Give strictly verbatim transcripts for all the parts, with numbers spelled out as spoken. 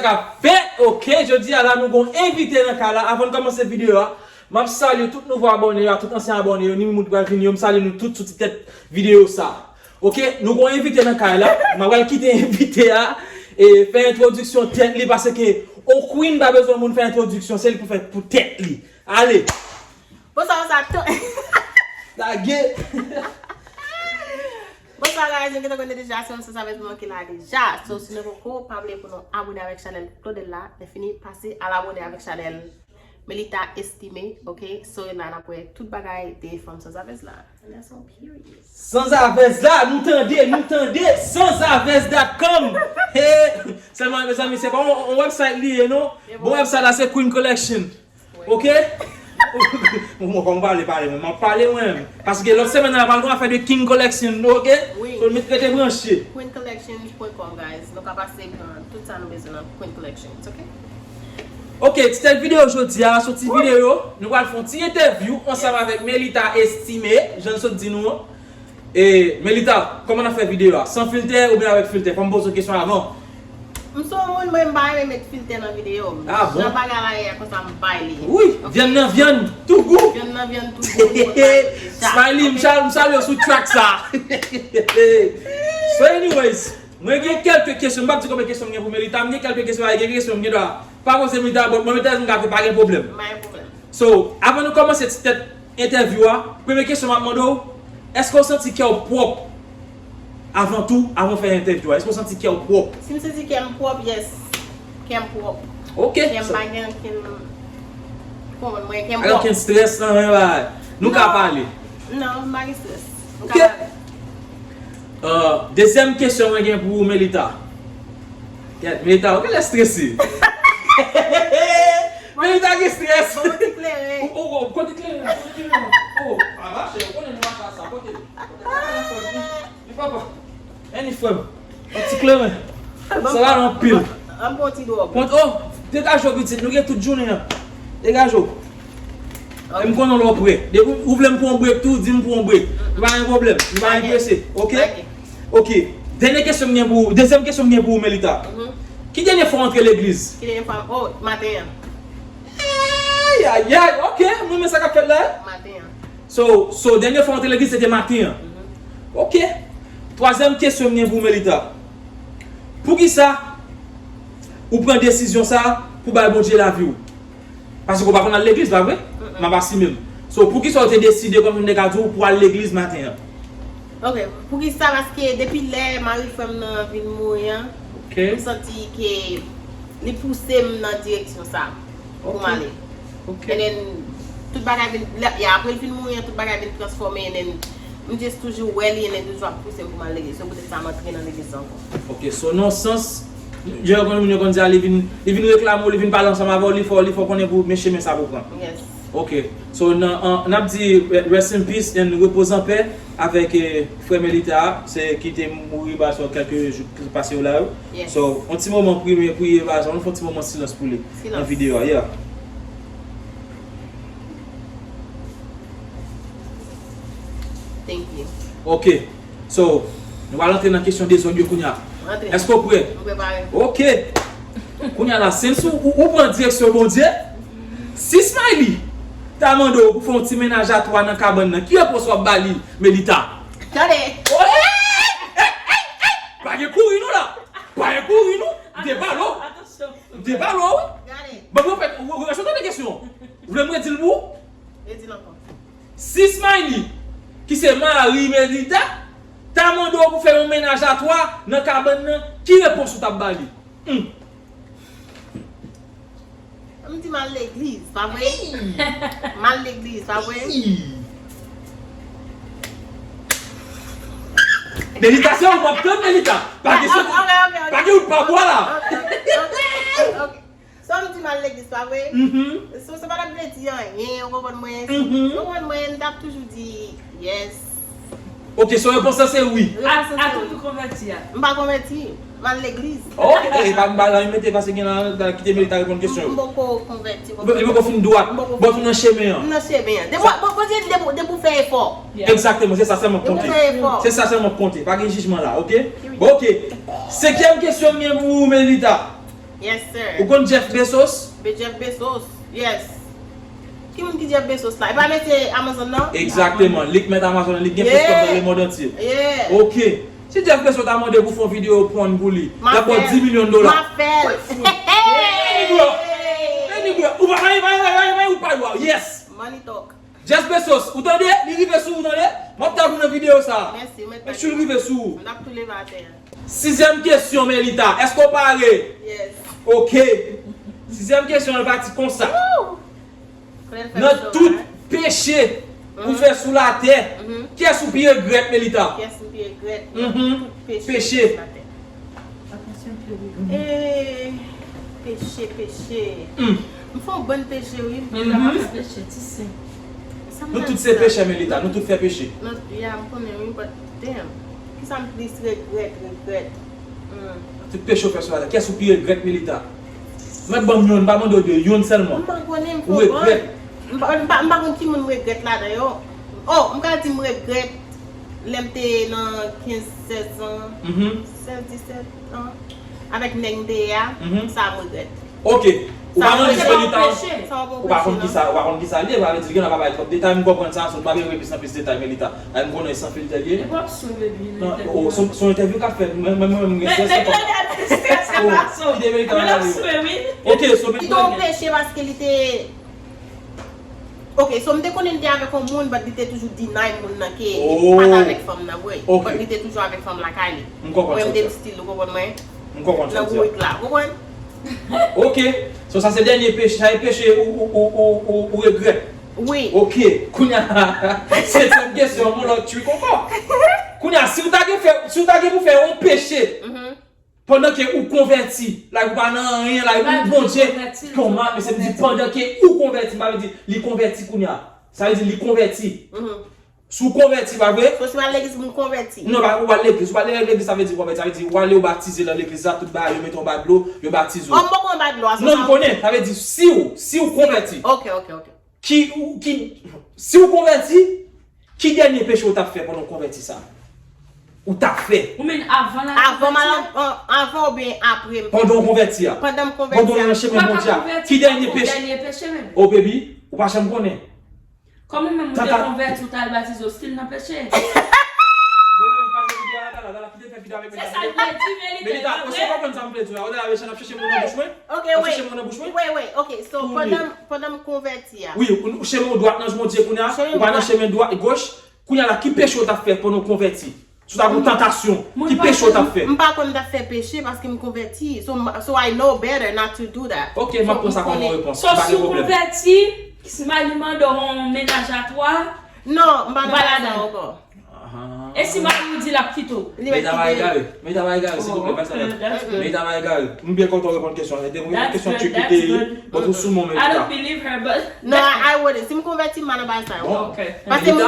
Ap fèt, ok, jodi a la nou gon envite nan kay la. Avan n kòmanse videyo a, m ap salye tout nouvo abòne yo, tout ansyen abòne yo, ni moun ki pral vini yo, m salye nou tout sou ti tèt videyo sa. Ok, nou gon envite nan kay la, m ap pral kite envite a e fè entwodiksyon tèt li, paske on queen pa bezwen moun fè entwodiksyon, se li pou fè pou tèt li. Ale! Bonswa, bonswa tout. Lage! Bonswa guys, nou gentan konnen deja, se yon Sans Savez nou ki la deja. So, si nou poko, pa bliye pou nou abone avèk chanèl Claudel la. Lè fini, pase al abone avèk chanèl Melita Estimé, ok? So, la n ap wè tout bagay de fanm Sans Savez la. And that's so period. Sans Savez la, nou tande, nou tande, sans savez dot com. Hey, sèlman, mezanmi, se pa yon, yon website li ye, non. Bon, website la, se Queen Collection. Ok? Mwen, mwen, kòm m pale, pale, mwen, m ap pale, mwen. Paske lòt semèn nan, pral gon afè de King Collection, ok? Wi. So, met rete branche. Queen Collection point com, guys. Nou ka pase pran tout sa nou bezwen nan Queen Collection, ok? Ok, ti tèt videyo jodi a, se yon ti videyo, nou pral fè yon ti entèvyou ansanm avèk Melita Estimé, jan l sot di nou an. E, Melita, kòman n ap fè videyo a? San filtè oubyen avèk filtè? Fò m poze w kesyon avan. M se yon moun, mwen, m pa renmen met filtè nan videyo m. Ah bon? Jan bagay la ye a, konsa m bay li. Wi, ok. Vyann nan vyann, tou gou. Vyann nan vyann, tou gou, nou konn sa yo deja. Smiley, m ok? Sal-, m salye w sou track sa. So anyways, mwen gen kèlke kesyon, m p ap di konbyen kesyon m gen pou Melita, m gen kèlke kesyon, gen kèlke kesyon m gen dwa pa poze Melita, but mwen, Melita, m ka fè, pa gen pwoblèm. Pa gen pwoblèm. So, avan nou kòmanse ti tèt entèvyou a, premye kesyon m ap mande w, èske w santi kè w pwòp avan tou, avan w fè entèvyou a? Èske w santi kè w pwòp? Si m santi kè m pwòp, yes. Kè m pwòp. Ok. Kè m pa gen ankenn, kòman mwen, kè m pwòp. Pa gen ankenn strès nan men bagay. Nou ka pale. Non, m pa gen strès. Nou ka pale. Euh, dezyèm kesyon mwen gen pou ou, Melita. Kèt, Melita, ou genlè strese. Melita gen strès. Bon, ti kleren. Ou, ou, ou, kote kleren, kote kleren. Oh, a mache, ou konnen nou mache a sa, kote? Kote kleren, kote? Li papa. Anyway, frè m. Yon ti kleren. Sa va anpil. An bon ti dwòg. Kont, oh, degaje w pitit, nou gen tout jounen an. Degaje w. Ok. E m konnen w lè w prè. Depi ou vle m pran yon break tou, di m pran yon break. Nou pa gen pwoblèm. Nou pa gen prese. Ok? Ok. Ok. Dènye kesyon m gen pou ou, dezyèm kesyon m gen pou ou, Melita. Mhm. Ki dènye fwa w antre legliz? Ki dènye fwa? Oh, maten an. Ayayay, ok, m renmen sa k ap fèt la. Maten an. So, so, dènye fwa w antre legliz, se te maten an. Mhm. Ok. Twazyèm kesyon m gen pou ou, Melita. Poukisa ou pran desizyon sa a pou bay Bondye lavi w? Paske w pa konn al legliz, pa vre? Mm-mm. M ap asimen m. So, poukisa w te deside, kòm m te ka di w, pou al legliz maten an? Ok, poukisa? Paske depi lè mari frè m nan vin mouri an, ok, m santi ke li pouse m nan direksyon sa pou m ale. Ok. And then, tout bagay vin, lè, e apre l fin mouri an, tout bagay vin transfòme, and then, m just toujou wè li, and then toujou ap pouse m pou m al legliz. Se poutèt sa m antre nan legliz ankò. Ok, so nan sans, jan yo konn moun yo konn di a, li vin, li vin reklame w, li vin pale ansanm avè w, li fè w, li fè w konnen pou men chemen sa pou pran. Yes. Ok. So, nan, an, n ap di, eh, rest in peace and repose en paix avèk, eh, frè Melita a, se ki te mouri ba sa kèlke jou ki pase yo la yo. Yes. So, yon ti moman priye, priye ba sa, nou fè yon ti moman silans pou li nan videyo a, yeah. Silans. Thank you. Ok. So, nou pral antre nan kesyon dezòd yo kounye a. Antre. Èske w prè? M prepare. Ok. Kounye a la, since ou, ou, ou pran direksyon Bondye, si Smiley ta mande w pou fè yon ti mennaj a twa nan kabann nan, ki repons w ap ba li, Melita? Tande. Oh, hey, hey, hey, hey, hey! Pa gen kouri non la. Pa gen kouri non. Debalo. Atansyon. Debalo, wi. Gade. Bon, mwen fè, ou, ou, ou, tande kesyon. Ou vle mwen di l pou ou? Redi l ankò. Si Smiley, ki se mari Melita, ta mande w pou fè yon mennaj a twa nan kabann nan, ki repons ou t ap ba li? Hmm. M di m al legliz, pa vre? Hey! M al legliz, pa vre? Hey! Melita, se ou m ap tann, Melita. Pa gen, ah, ok, ok, ok, pa gen wout pa bwa la. Ok, ok, ok, ok. So, m di m al legliz, pa vre? Mhm. So, sa pa t ap vle di anyen, ou konprann mwen? Mhm. Ou konprann mwen, m t ap toujou di yes. Ok, so repons la se wi. Repons la se wi. Atout ou konvèti a? M pa konvèti. M al legliz. Ok, e pa m pa la mete paske gen la, la kite Melita reponn kesyon yo. M poko konvèti. Li poko fin dwat. M poko fin. Bon, ou nan chemen an. M nan chemen an. Depi, bon, Bondye di depi, depi w fè efò. Yeah. Egzakteman, se sa sèlman k konte. Depi w fè efò. Se sa sèlman k konte. Pa gen jijman la, ok? Wi. Bon, ok. Senkyèm kesyon m gen pou ou, Melita. Yes, sir. Ou konn Jeff Bezos? Be Jeff Bezos, yes. Ki moun ki Jeff Bezos la? E pa mesye Amazon nan? Egzakteman. Li k mèt Amazon, li gen plis kòb nan lemond antye. Yeah. Ok. Si Jeff Bezos ta mande pou fè yon videyo prann pou li, l ap ba w dis milyon dola. M ap fè l. Any bro. Any bro. Ou pa, pa, pa, pa, pa, ou pa, yes. Money talk. Jeff Bezos, ou tande? Li rive sou ou, tande? M ap tag ou nan videyo sa. Mèsi, mèt. Make sure li rive sou ou. M ap tou leve atè. Sizyèm kesyon, Melita. Èske w pare? Yes. Ok. Sizyèm kesyon an pati konsa. Nan tout peche ou fè sou latè, kiyès ou pi regrèt, Melita? Kiyès m pi regrèt nan tout peche sou latè? E, peche, peche. M fè yon bann peche, wi. Peche, ti sen. Nou tout se pechè, Melita. Nou tout fè peche. Non, ya, m konnen, wi, but damn. Kisa m plis regrèt, regrèt? Hmm. Tout peche w fè sou latè. Kiyès ou pi regrèt, Melita? Mèt ban m youn, m pa mande w de, youn sèlman. M pa konnen, m fè yon bann. Ou regrèt? M pa, m pa, m pa konn ki moun m regrèt ladan yo. Oh, m ka di m regrèt lè m te nan kenz, sèz an, sèz, disèt an, avèk nèg m te ye a, sa m regrèt. Ok. Ou pa nan lis Melita. Ou pa konn kisa, ou pa konn kisa l ye, sa vle di gen nan pa bay twòp detay, m konprann sa, so m pa bezwen plis nan plis detay, Melita. Ay, m konnen San Filtè l ye. Li p ap sou, baby. Non, oh, se yon entèvyou k ap fèt, mwen, mwen, mwen, mwen gen strès, se pa sa. Kite Melita nan kay li. Ok, so, li te yon peche paske li te Ok, so m te konnen li te avèk yon moun, but li te toujou deny moun nan ke li pa t avèk fanm nan vre. But li te toujou avèk fanm lakay li. M konprann sa w di a. Mwen m te still, ou konprann mwen? M konprann sa w di a. Nan bourik la, ou konprann? Ok, so sa se dènye peche, sa e peche ou, ou, ou, ou, ou, ou regrèt. Wi. Ok, kounye a, setyèm kesyon, mon lòt twi konpa. Kounye a, si w ta gen fè, si w ta gen pou fè yon peche, pandan ke ou konvèti, like ou pa nan anyen, like ou Bondye, konman, mesye m di pandan ke ou konvèti, m pa vle di li konvèti kounye a. Sa vle di li konvèti. Si w konvèti, pa vre? So, si w al legliz, m konvèti. Non, pa ou al legliz. Ou pa al legliz, sa vle di konvèti. Sa vle di ou ale, ou batize nan legliz la, tout bagay, yo mete w anba dlo, yo batize w. Oh, m poko anba dlo a, so. Non, m konnen. Sa vle di si w, si w konvèti. Ok, ok, ok. Ki, ou, ki, si w konvèti, ki dènye peche w t ap fè pandan w konvèti sa? Ou t ap fè? Ou menm avan la konvèti a? Avan, avan oubyen apre m konvèti? Pandan w konvèti a. Pandan m konvèti a. Pandan w nan chemen Bondye a. Ki dènye peche? Dènye peche menm. Oh, baby, ou pa janm konnen. Kòman menm ou te konvèti, ou t al batize, ou still nan peche? Melita, ou se konprann sa m vle di la. Ou la, Rachel ap chèche mo nan bouch mwen. Ok, wait. Wait, wait. Ok, so pandan, pandan m konvèti a. Wi, ou, ou chemen w dwat nan Bondye kounye a, ou pa nan chemen dwat, goch. Kounye a la, ki peche w t ap fè pandan w konvèti? Si w t ap yon tantasyon, ki peche w t ap fè? M pa konn m t ap fè peche paske m konvèti. So, m- so I know better not to do that. Ok, m ap pran sa kòm yon repons. So, si w konvèti, si mari mande w yon mennaj a twa, non, m pa nan bagay sa ankò. E si mari w di l ap kite w? Li mèt kite. Meta pa egare, meta pa egare, silvouplè, pa sa. Meta pa egare. M byen kontan w reponn kesyon an. Se te yon kesyon tricky te ye. Bon, tou sou mwen, Meta. I don't believe her, but. Non, I, I wouldn't. Si m konvèti, m pa nan bagay sa yo. Bon. Ok. Paske m,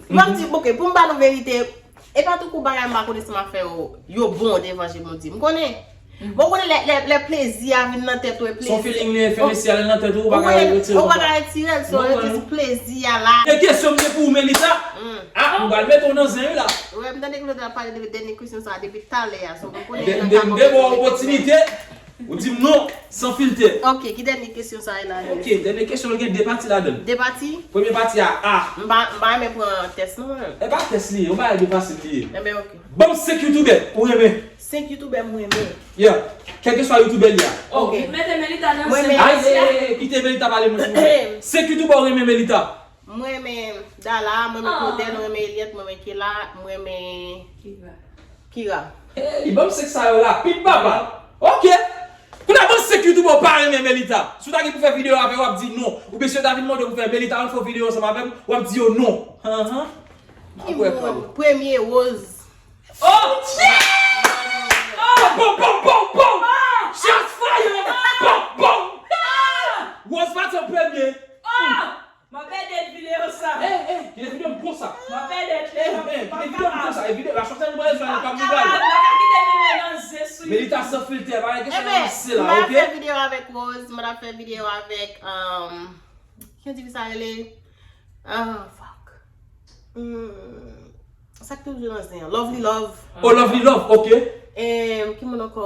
m ap di, ok, pou m ba nou verite, e pa tankou bagay m pa konnen si m ap fè yo, yo bon devan je Bondye. M konnen. Bon, ou konnen lè, lè, lè plezi a vin nan tèt ou, e plezi. Son feeling li, fè mesye ale nan tèt ou, ou pa ka retire l. Ou pa ka retire l, so, e jis plezi a la. E kesyon m gen pou ou, Melita. Ah, m pral mete w nan zen wi la. Wè, m tande Claude ap pale de dènye kesyon sa a depi talè a, so, m konnen. M te, m te, m te ba w opòtinite, ou di m non, san filtè. Ok, ki dènye kesyon sa a la? Ok, dènye kesyon, l gen de pati ladan l. De pati? Premye pati a, a. M pa, m pa renmen pran tès non, mwen. E pa tès li ye, yon bagay byen fasil li ye. Enben, ok. Ban m senk youtubè ou renmen. Senk youtubè m renmen. Yeah. Kèlkeswa youtubè li a. Ok. Mete Melita nan senk. Ay, kite Melita pale mwen silvouplè. Senk youtubè ou renmen, Melita. Mwen renmen Dala, mwen renmen Claudel, mwen renmen Eliette, mwen renmen Kela, mwen renmen Kira. Kira. Hey, ban m senk sa yo rapid, papa. Ok. Kounye a ban m senk youtubè ou pa renmen, Melita. Si w ta gen pou fè videyo avè yo, w ap di non. Oubyen si yo ta vin mande w pou fè, Melita, ann fè yon videyo ansanm avè m, w ap di yo non. Anhan. Ki moun? Premye, Rose. Oh! Shit! Oh! Pom, pom, pom, pom! Shots fire! Pom, pom! Rose pati an premye. M ap edit videyo sa. Eh, eh, kite videyo m konsa. M ap edit li. Eh, eh, kite videyo m konsa. E videyo la, chòf sa nou pral jwenn pa m legal. M pa ka kite videyo nan zen sou YouTube. Melita san filtè, pa gen kesyon nan se la, ok? M ap fè videyo avèk Rose, m ap fè videyo avèk, um, kijan ti fi sa rele? Ah, fuck. Hmm, sa k toujou nan zen an? Lovely Love. Oh, Lovely Love, ok. E, ki moun ankò?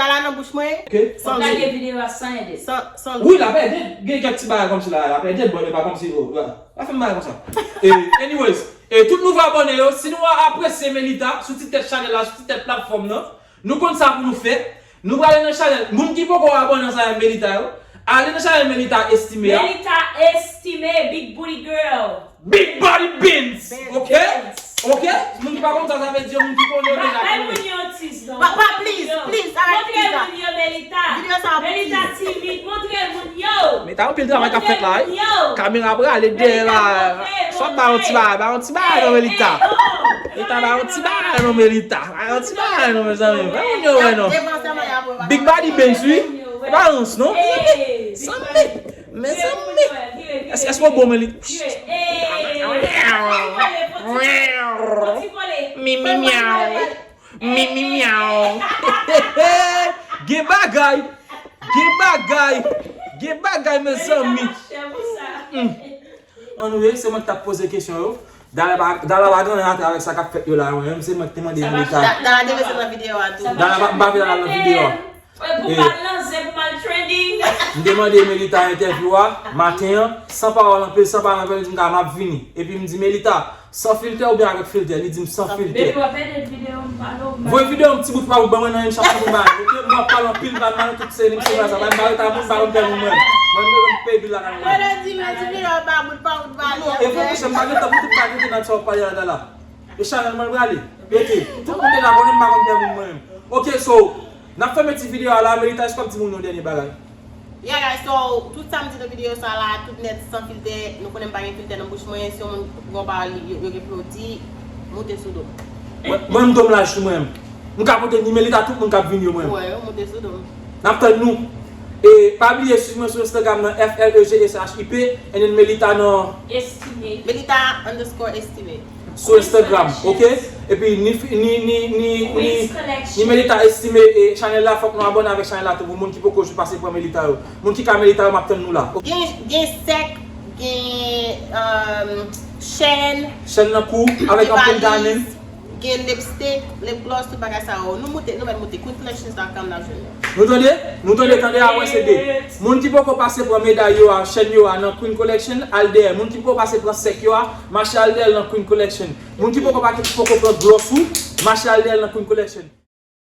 gala nan bouch mwen. Ok. Fòk lage videyo a san ede. San, san Wi, l ap ede. Gen kèk ti bagay kòmsi la, l ap ede, bon, li pa kòmsi, oh, pa fè m bagay konsa. E, anyways, e tout nouvo abòne yo, si nou apresye Melita sou ti tèt chanèl la, sou ti tèt platfòm nan, nou konn sa pou nou fè. Nou prale nan chanèl. Moun ki poko abòne nan chanèl Melita yo, ale nan chanèl Melita Estime a. Melita Estime, Big Booty Girl. Big Body Beans, ok? Ok? Moun ki pa konn sa, sa vle di moun ki konnen yo deja konnen. Bay moun yo ti zan. Papa, please, please, arrête. Montre moun yo Melita. Videyo sa a pou Melita timid. Montre moun yo. Men ta anpil travay k ap fèt la, wi. Kamera prale dèyè la. Sòt ba yon ti bagay, ba yon ti bagay non Melita. Melita ba yon ti bagay non Melita. Ba yon ti bagay non mezanmi. Fè moun yo wè non. Big Body Benz wi. E pa rans non. Mezanmi. Mezanmi. Èske, èske w bon Melita? Mi mi myaw. Mi mi myaw. Gen bagay. Gen bagay. Gen bagay mezanmi. Anyway, se mwen ki t ap poze kesyon yo. Dala pa, Dala pa gen anyen atè avèk sa k ap fèt yo la, mwen menm se mwen ki te mande Melita. Dala te vle nan videyo a tou. Dala pa, m pa vle Dala nan videyo a. Pou m al nan zen, pou m al trending. M te mande Melita entèvyou a maten an, san pawòl anpil, san pale anpil, li di m ta m ap vini. Epi m di Melita, san filtè oubyen avèk filtè? Li di m san filtè. Depi w ap edit videyo, m pale w, m pale w. Voye videyo m ti bout pa bout ban mwen nan yon chak ti bout ba. Ok, m ap pale anpil, ba m nan tout se li m se sa, ba m ba reta moun, ba m pè moun mwen. Mwen m peye bil la nan mwen. Mwen di, mwen di videyo ba bout pa bout ba. Non, e vre monchè, m pa gen tan pou tout bagay nan sa w ap pale la Dala. E chanèl mwen prale. Rete. Tout moun deja konnen m pa konn pè moun mwen menm. Ok, so, n ap fèmen ti videyo a la, Melita, èske w ap di moun yon dènye bagay? Yeah, guys, so, tout sa m di nan videyo sa la, tout nèt san filtè, nou konnen m pa gen filtè nan bouch mwen, si yon moun gen yon pawòl yo, yo gen pou yo di, moute sou do m. Mwen, mwen, m do m laj sou mwen menm. M ka pote ni Melita, tout moun k ap vini yo mwen menm. Wè, yo moute sou do m. N ap tann nou. E pa bliye swiv mwen sou Instagram nan F L E G E C H I P, and then Melita nan Estimé. Melita underscore Estimé. Sou Instagram, ok? Epi ni, ni, ni, ni, ni, ni Melita Estimé e chanèl la, fòk nou abòne avèk chanèl la tou pou moun ki poko pase pran Melita yo. Moun ki ka Melita yo, m ap tann nou la. Ok? Gen, gen sèk, gen, um, chèn, chèn nan kou, avèk anpil diamonds, gen lipstick, lip gloss, tout bagay sa yo. Nou moute, nou mèt moute. Queen Collection dot com n ap jwenn yo. Nou tande? Nou tande, tande, a wè se de. Moun ki poko pase pran meday yo a, chèn yo a nan Queen Collection, al dèyè. Moun ki poko pase pran sèk yo a, mache al dèyè l nan Queen Collection. Moun ki poko pa, poko pran gloss ou, mache al dèyè l nan Queen Collection.